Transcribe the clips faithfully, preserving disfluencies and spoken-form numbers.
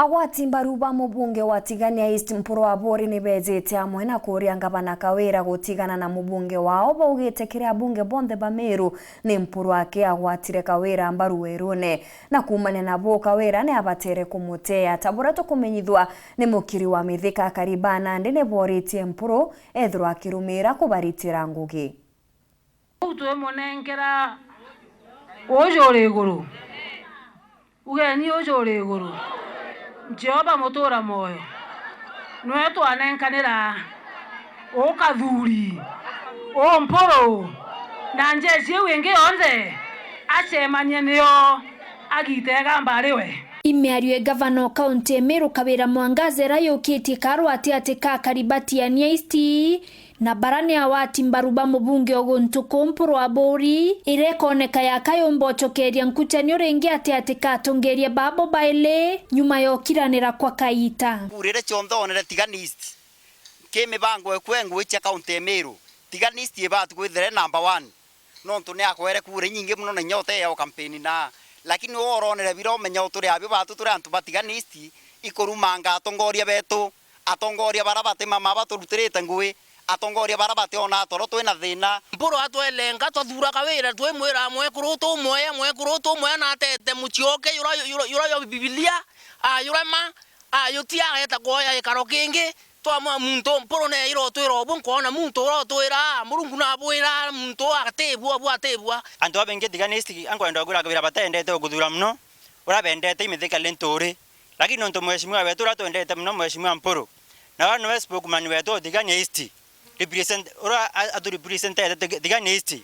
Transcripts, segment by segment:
Agwati mbaru ba mubunge wa Tigania East Mpuru Aburi ni beejite amwe na kuuria ngavana Kawira gutigana na mubunge wao, baugite kiri abunge bonthe ba Meru ni Mpuru aki agwatire Kawira mbaru werune. Na kuumania na buu, Kawira ni abatere kumuteea. Ta buria tukumenyithua ni mukiri wa Mithika, akari ba Nandi ni booritie Mpuru ethirwa akirumiira kubaritira ngugi. Uu twimunenkera uju uri iguru. Ugeni uju uri iguru. Jehova mutura mwoyo. Niwe twanenkanira uu Kathuri, uu Mpuru, na njeshi iu ingi yonthe acemanie nio agite igamba ari we. I miario ya gavana o kaunti ya Meru Kawira Mwangaza iria yukitie karwati ati ka Karibati ya Nia East na bara ni agwati mbaru ba mubunge o guntu kuu Mpuru Aburi, iria ikoneka yaka yumba ucokeria nkucanio ringi ati ati ka atongeria babo baili nyuma ya ukiranira kwa kaita. Kura iria cionthe onere Tigania East, ki mibango ekwe ngugi cia kaunti ya Meru, Tigania East ibati kwithira number one. Nontu ni akwere kura inyingi mono na inya uteyao kampeni na. Lakini uu uronere bira umenya uturi abio batu turi antu ba Tigania East, ikurumanga atongoria betu, atongoria bara batimama baturutirite ngugi, atongoria bara bationa toro twina thina. Mpuru atwelenga, twathura Kawira, twimwira mwekuru utu umwe, mwekuru utu umwe na atete mucii oke, yura, yura, yura yo Bibilia, ayurema, ayutia, ageta kwoya gikaro kingi. Twamwa muntu Mpuru neeira utwira ubu, nkoona muntu urotwira, Murungu nabwira, muntu atibua, bu atibua. Antu babaingi Tigania East, ankwenda kwira Kawira batendete ukuthuura mono, uria bendete i Mithika Linturi. Lakini nontu mheshimiwa wetu uria twendete mono, Mheshimiwa Mpuru, na uria niwe spokesman wetu o Tigania East, represent-, uria a-, aturepresentete Tig-, Tigania East,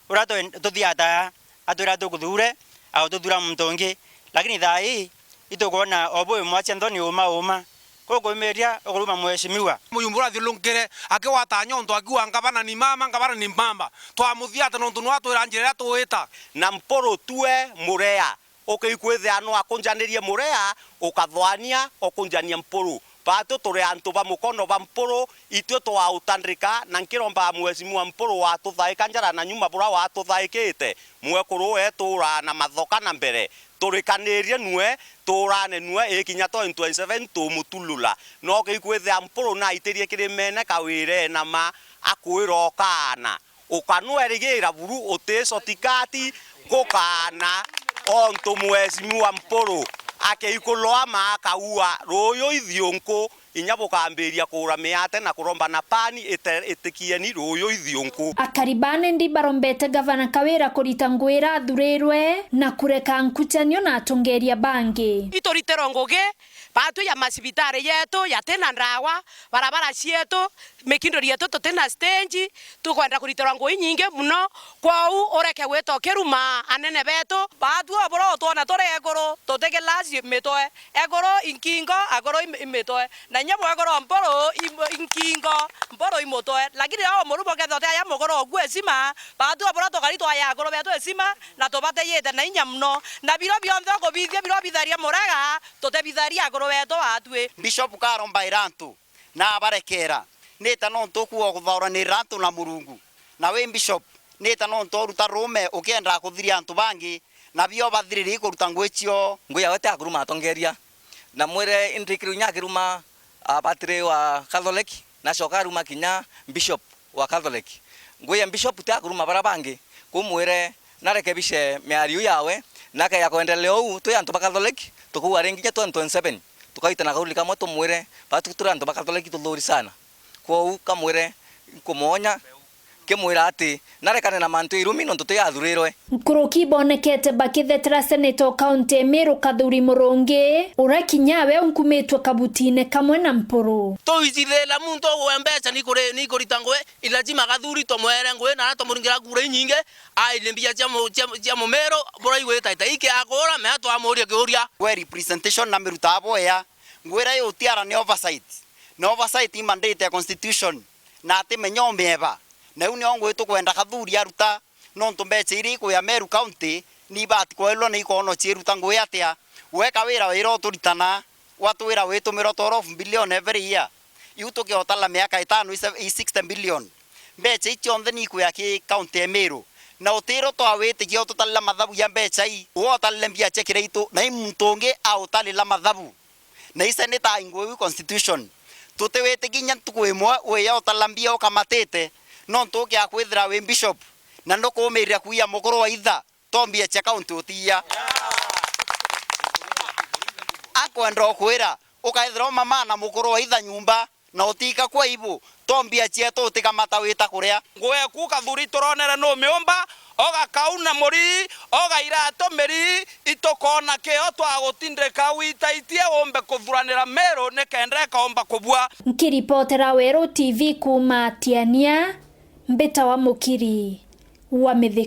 uria twen-, tuthiataa, atwira tukuthuure, au tuthuura muntu ungi. Lakini thaa ii, itukwona o buu mwacia nthoni uuma uuma. Kukwimiria ukuruma mheshimiwa. Mujumbe uria athiurunkire, akigwata nyonto, akiuga, "Ngavana ni mama, ngavana ni mama." Twamuthiata nontu niwe atwira njira iria tuita. Na Mpuru tue murea, ukikwithia no akunjanirie murea, ukathwania, ukunjania Mpuru. Batu turi antu ba mukono ba Mpuru, itue twautandika, na nkiromba mheshimiwa Mpuru watuthaika njara na nyuma bura watuthaikite. Mwekuru wetu uraa na mathoka na mbere. Turikanirie nue, tuurane nue, ikinya twenty twenty-seven tumutulula. No gikwithia Mpuru naitirie kirimene Kawira enama, akwira ukaana. Ukanwerigira buru uti sotikati, kukaana, ontu mheshimiwa Mpuru akiikuloa ma akaua ruuyu ithiunku. Inya bukambiria kuura miate na kuromba na pani ite-, itikieni ruuyu ithiunku. Akari ba Nandi barombete gavana Kawira kurita ngugi iria athurirwe na kureka nkucanio na atongeria bangi. Ituritirwe ngugi, batwi ya macibitari yetu yatina ndawa, barabara cietu, mikinduri yetu tutina stage, tukwenda kuritirwa ngugi nyingi mono. Kwou ureke gwita ukiruma anene betu. Batwi o bura utwona turi ekuru, tutikilasi mitwe. Ekuru i nkingo, akuru i, i mitwe. Na inya mwekuru Mpuru i, i nkingo, Mpuru i mutwe. Lakini riria umuruma ukethira uti aja mukuru oku heshima, batwi o bura tukari twaya akuru betu heshima, na tubateyite na inya mono. Na biro bionthe ukubithia biro bitharia murega, tutebitharia akuru betu batwi. Bishop karomba irantu na abarekera. Nita nontu ukuuga ukuthauraniria antu na Murungu. Na wi bishop, nita nontu uruta ruume ukienda kuthiria antu bangi, na bio bathiriri ikuruta ngugi cio. Ngugi yawe ti ya kuruma atongeria. Na mwire indi kiru inya akiruma, ah, batiri wa Catholic, na acoka aruma kinya bishop wa Catholic. Ngugi ya bishop ti ya kuruma bara bangi, kumwire narekebishe miario yawe, na akeja kwendelea uu, twi antu ba Catholic, tukuuga ringi kinya twenty twenty-seven, tukaitana kauli kamwe tumwire, batu turi antu ba Catholic tuthuri sana. Kwou kamwire, nkumwonya, kimwira ati narekane na mantu irumi nontu ti athurirwe. Nkuruki ibonekete bakithetera seneta o kaunti ya Meru Kathuri Murungi, uria kinya we unkumitwe kabutine kamwe na Mpuru. Tuicithira muntu ugwe mbeca nikuri-, nikurita ngugi, i lazima Kathuri tumwere ngugi na tumuringira kura inyingi, aile mbia cia mu-, cia, cia mumero, bura igwita ita iki akura, mea twamuria kiuria. We representation na miruta aboya, ngwira yo utiara ni oversight. Na oversight i mandate ya constitution, na atimenya umieba. Na iu nio ngugi tukwenda Kathuri aruta, nontu mbeca iria ikwia Meru County, ni ibati kwairwa na ikono ciiruta ngugi atia? Weka wira wira uturitana, watwira witumira twelve billion every year. Iu tukiotala miaka itano i se-, i sixty billion. Mbeca ii cionthe ni ikwia ki county ya Meru. Na utiro twawitikia ututalila mathabu ya mbeca ii, uotalile mbia cia kiraitu, na i muntu ungi autalila mathabu. na iseneta ingwe iu constitution. Tutiwitikia inya ntuku imwe wiya utalambia ukamatite, nontu ukia kwithira wi bishop, na ndukuumirira kuia mukuru wa itha, tombia cia kaunti utiia. Akwenda ukwira, ukaithira umamana mukuru wa itha nyumba, na utika kwa ibu, tombia cietu utikamata wita kuria. Nguo eku kathuri turonere numiumba, oga kau na muri, oga iratu miri, itukona kio twagutindika witaitie umbe kuthuranira Meru nikenda ikaumba kubua. Nkiripotera Weru T V kuuma Tiania, mbita wa Mukiri wa Mithi.